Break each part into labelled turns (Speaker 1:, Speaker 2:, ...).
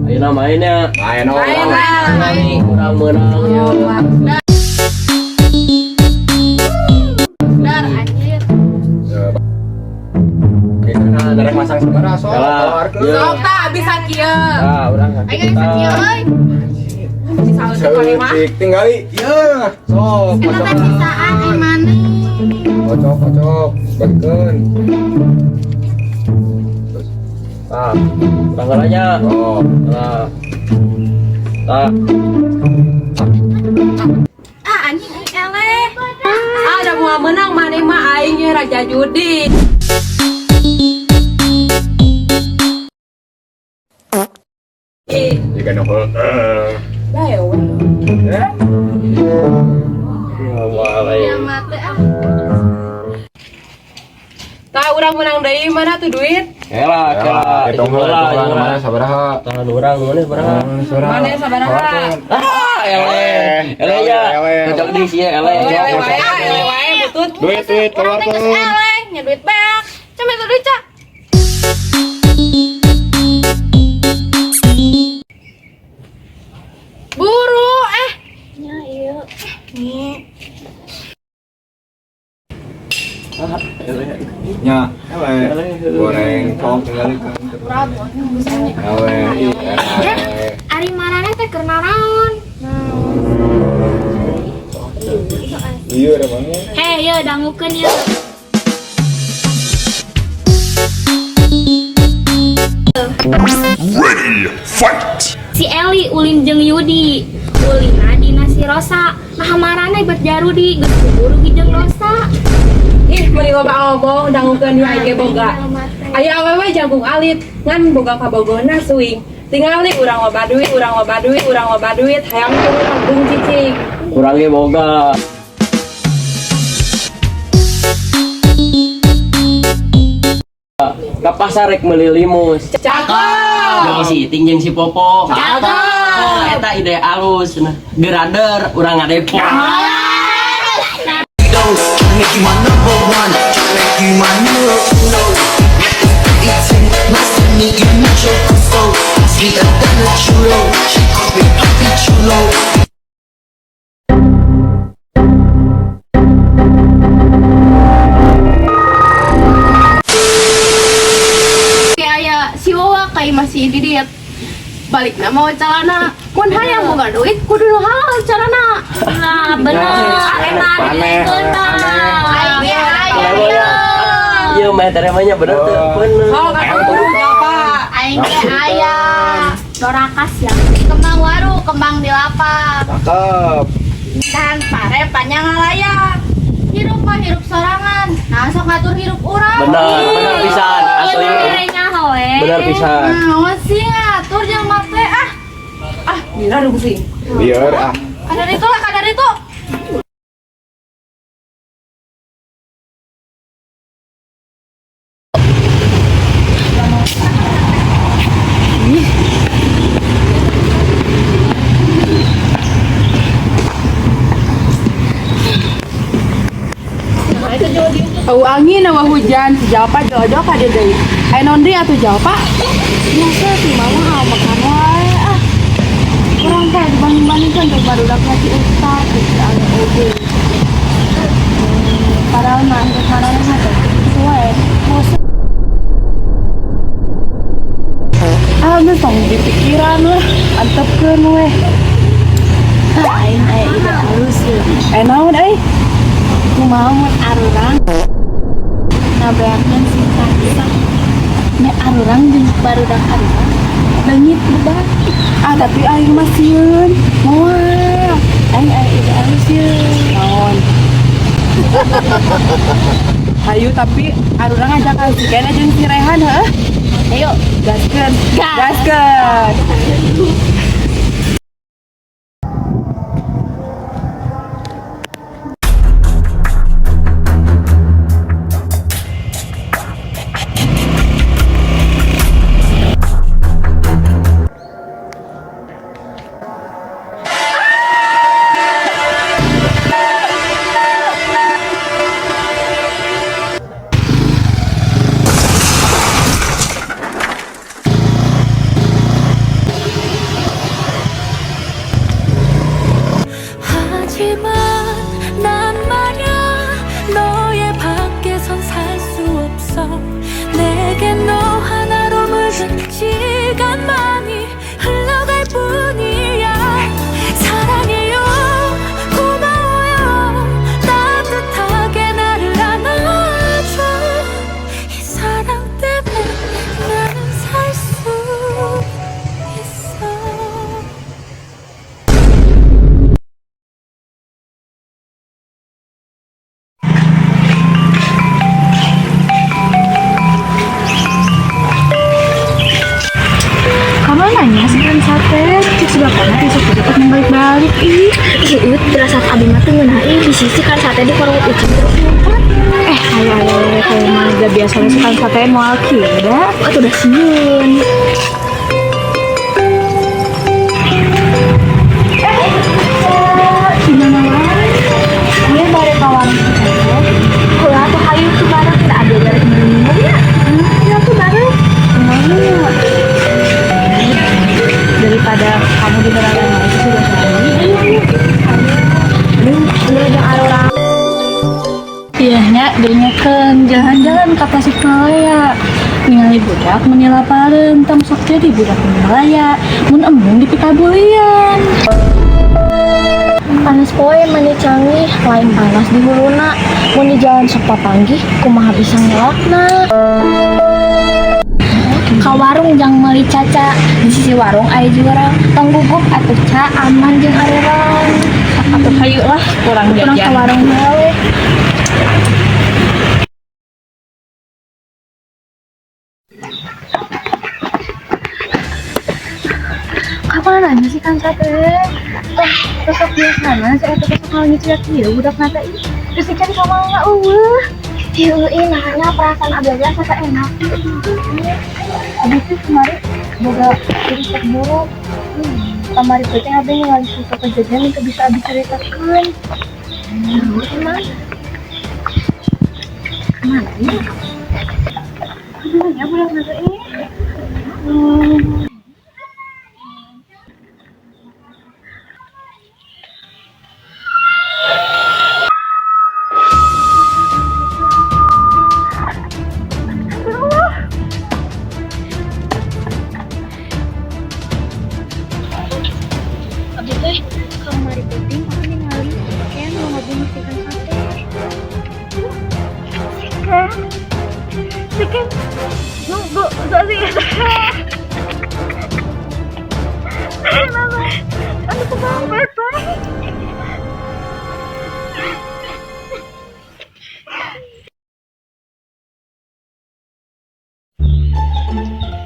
Speaker 1: Ayeuna mainnya.
Speaker 2: Main oh.
Speaker 3: Main lah.
Speaker 1: Main kurang menang ya.
Speaker 3: Dar anjir.
Speaker 2: Nah, darek masang sabaraha, sok?
Speaker 1: Kalah.
Speaker 2: Tawarkeun.
Speaker 1: Iya.
Speaker 3: Sok tah bisa kieu.
Speaker 1: Ah, urang
Speaker 3: Aing bisa kieu euy. Bisa leutik maneh mah.
Speaker 2: Saeutik tinggali. Ieu. Sok,
Speaker 4: Eta
Speaker 2: kocok.
Speaker 4: teh sisaan ai maneh.
Speaker 2: Kocok, kocok. Bagikeun.
Speaker 1: Ah, urang heula.
Speaker 2: Oh.
Speaker 1: Nah. Tah.
Speaker 4: Ah anjing aing eleh.
Speaker 3: Ah, udah mau menang maneh mah aing ge raja judi.
Speaker 2: Jika nu heueuh.
Speaker 3: Bae we.
Speaker 2: Eh?
Speaker 1: Ya, moal
Speaker 4: Ya
Speaker 1: aing.
Speaker 4: mate ah.
Speaker 3: Tah urang menang deui mana tuh duit?
Speaker 1: Kela, kela.
Speaker 2: Hitung heula, hitung heula mana sabaraha?
Speaker 1: Tangan urang mana sabaraha?
Speaker 3: Mana sabaraha?
Speaker 1: Ah, eleh. Eleh ya. Kocok di sih eleh.
Speaker 3: Eleh wae, eleh wae butut.
Speaker 2: Duit, duit
Speaker 4: Urang teh geus
Speaker 2: keluarkeun.
Speaker 4: eleh, nya duit beak. Cuma itu duit cak. Buru eh. Nya ieu. Nih.
Speaker 1: Ah, eleh.
Speaker 2: Nya, eleh. Goreng sok tinggalikeun. Eleh, ih, eleh.
Speaker 4: Ari marane teh keur naraon?
Speaker 2: Iya, ada mana?
Speaker 4: Hei, ye dangukeun ye.
Speaker 5: Ready, fight!
Speaker 4: Si Eli ulin jeung Yudi. Ulina dina si Rosa. Nah marane bet jarudi geus kuburu jeung Rosa.
Speaker 3: Ih, meuni loba ngomong dangukeun yu aing ge boga. Aya awewe jangkung alit, ngan boga kabogona suing. Tingali urang loba duit, urang loba duit, urang loba duit, hayang turun panggung cicing.
Speaker 1: Urang ge boga. Ka pasar rek meuli limus.
Speaker 3: Cakep.
Speaker 1: Jeung si Iting jeung si Popo.
Speaker 3: Cakep.
Speaker 1: Oh, eta ide alus. Nah, gerader urang ngadepo.
Speaker 6: Make you my number one, make you my numero uno. Eating nice to meet you, mucho gusto. Sweeter than a churro, she calls me Papi Chulo.
Speaker 4: Aya si Wawa kai masih didit. Balik nama mau calana. Mun hayang boga duit kudu nu halal carana. Nah, bener. Enak
Speaker 2: Aneh, aneh.
Speaker 4: Aing ge aya ieu.
Speaker 1: Iya, mah teremanya bener tuh. Bener.
Speaker 3: Oh, kata guru apa?
Speaker 4: Aing ge aya. Dorakas ya. Kembang waru, kembang di lapak.
Speaker 2: Cakep.
Speaker 4: Dan pare panjang ngalaya. Hirup mah hirup sorangan. Nah, sok ngatur hirup urang.
Speaker 1: Bener, bener pisan. Asli. Bener pisan.
Speaker 4: Nah, sih ngatur jeung mate ah.
Speaker 3: Ah, gila dong sih.
Speaker 2: Lieur ah.
Speaker 4: Kadar itu lah, kadar itu.
Speaker 3: Au angin awa hujan, si Jalpa jauh-jauh ka dieu deui. Aya naon deui atuh Jalpa?
Speaker 4: Biasa sih mama ah makan wae ah. Urang teh dibanding-bandingkeun jeung barudak si ustad gitu anu oge. Padahal mah hirup maraneh mah teh kitu wae. Bosen.
Speaker 3: Ah, geus tong dipikiran lah, antepkeun weh.
Speaker 4: Ah, aing aya ide halus ye.
Speaker 3: Eh naon euy?
Speaker 4: Kumaha mun arurang ngabeakeun si taksa. Me arurang jeung barudak arurang leungit budak.
Speaker 3: Ah, tapi aing mah sieun. Moal.
Speaker 4: Aing aya ide halus ye.
Speaker 3: Naon? Hayu tapi arurang ngajakan si Kena jeung si Rehan heuh.
Speaker 4: Ayo,
Speaker 3: Gaskeun.
Speaker 4: Gas.
Speaker 3: Gaskeun.
Speaker 7: Kamana nya si Kansa teh? Cek si bapakna teh sok dapat balik-balik ih.
Speaker 8: Ih, ieu firasat abi mah teu ngeunah ih, bisi si Kansa teh di warung ucing terus ngumpet.
Speaker 7: Eh, ayo ayo ayo kayak mah gak biasanya si Kansa teh moal kieu da.
Speaker 8: Atuh udah sieun.
Speaker 7: Gimana wae? Ieu bare ka warung si Teteh.
Speaker 8: Heula atuh hayu tuh bareng da abi balik minum ya.
Speaker 7: Ya tuh bareng. Kemana ya? Daripada kamu di neraka itu sudah lagi. Aduh,
Speaker 8: Bener jeung arurang.
Speaker 7: Iya nya dengekeun jalan-jalan ka Tasikmalaya. Ningali budak meni lapareun, tong sok jadi budak Malaya. Mun embung dipikabulian.
Speaker 8: Panas poe mani canggih, lain panas di huluna. Mun di jalan sok papanggih, kumaha bisa ngelakna. Ka warung jang meuli caca, di sisi warung aya jurang. Tong gugup atuh ca, aman jeung arurang.
Speaker 7: Atuh hayu lah kurang
Speaker 8: Kurang ka
Speaker 7: jajan.
Speaker 8: warung heula we.
Speaker 7: Kapan nanya sih Kansa teh? Tah, sosok biasana saya teh sok ngalamin kieu budak na teh ih. Terus ikan sama nggak eueuh.
Speaker 8: Ieu ih nanya perasaan abi aja asa enak.
Speaker 7: Abi tuh kemarin boga cerita buruk. Kamari teh abi ningali sosok kejadian yang bisa abi ceritakeun.
Speaker 8: Emang
Speaker 7: Kemana ya? Aduh, ya budak na teh ih.
Speaker 8: Abi teh kamari peuting aku ningali Ken mau ngabunuh si Kansa teh.
Speaker 7: Si Ken. Si Ken. Nunggu, sorry. Kenapa? Aduh, kumaha teh?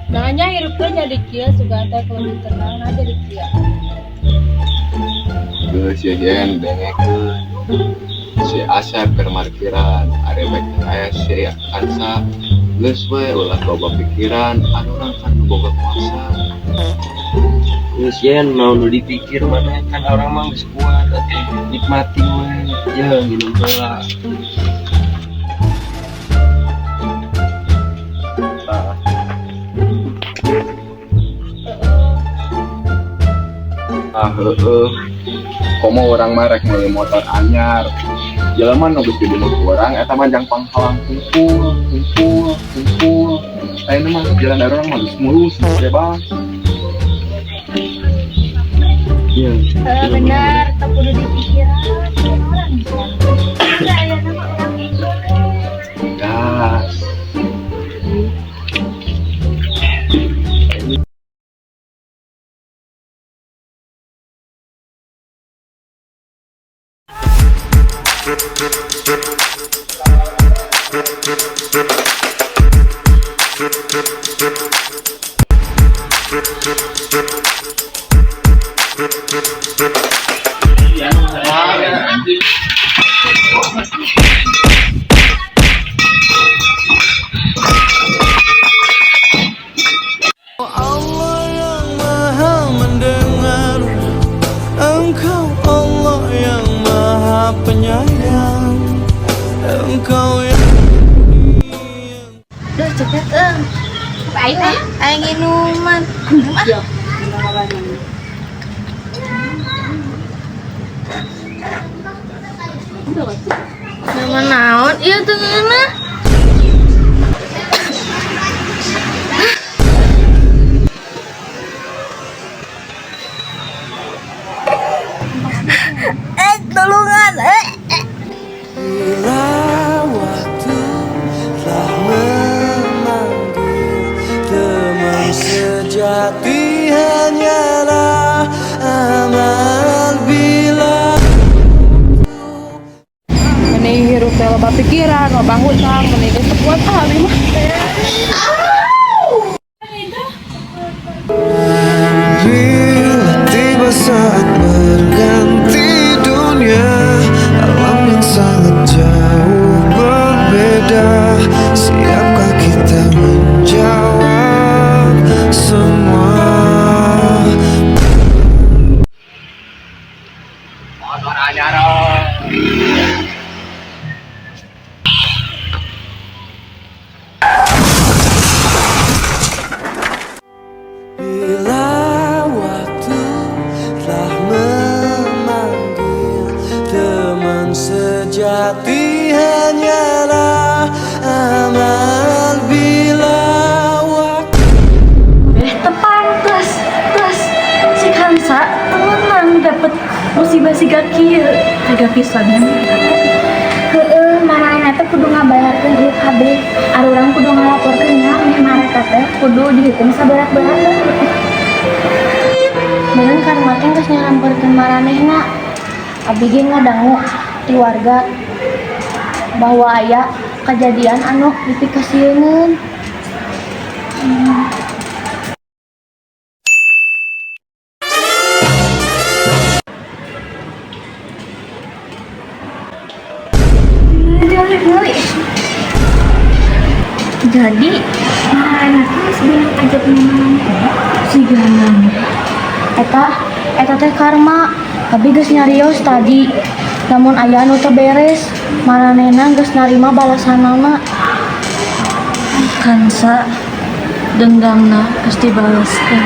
Speaker 3: Nanya hirup teh jadi kieu sugan teh lebih tenang nah jadi kieu.
Speaker 2: Geus ya yen dengekeun. Si Asep keur markiran, ari bek aya si Kansa. Geus we ulah loba pikiran, arurang kan nu boga kuasa.
Speaker 1: Geus yen mau nu dipikir mana kan orang mah geus kuat atuh nikmati we. Ya minum heula.
Speaker 2: Tah. Ah heueuh. Komo urang mah rek meuli motor anyar. Jelema nu geus dibunuh ku urang eta mah jang panghalang kumpul, kumpul, kumpul. Ayeuna mah jalan urang mah geus mulus, geus bebas.
Speaker 1: Iya.
Speaker 8: Bener, teu kudu dipikiran orang bisa. Aya nama urang itu.
Speaker 2: Gas.
Speaker 6: Allah yang maha mendengar, Engkau Allah yang maha penyayang, Engkau yang
Speaker 4: Duh, cepet eung. Aing ah, aing minuman. Minum ah. Nama naon ieu teu ngeunah? Eh, tulungan. Eh, eh.
Speaker 6: Bila waktu telah memanggil, teman sejati hanyalah amal bila
Speaker 3: Meni hirup teh loba pikiran, loba hutang, meni geus teu kuat ah abi mah.
Speaker 7: Musibah siga kieu tega pisan nya.
Speaker 8: Heeh, maranehna teh kudu ngabayarkeun ieu kabeh. Arurang kudu ngalaporkeun nya, meh mereka teh kudu dihukum saberat-beratna. Meureun karma teh geus nyaramperkeun maranehna. Abi ge ngadangu ti warga bahwa aya kejadian anu dipikasieuneun. Gali. Jadi, maranehna teh geus bilang aja maranehna.
Speaker 7: Sigana.
Speaker 8: Eta, eta teh karma. Abi geus nyarios tadi. Namun aya anu teu beres. Maranehna geus narima balasanana.
Speaker 7: Kansa dendamna pasti balaskeun.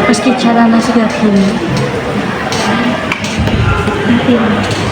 Speaker 7: Meski carana siga kieu. Iya.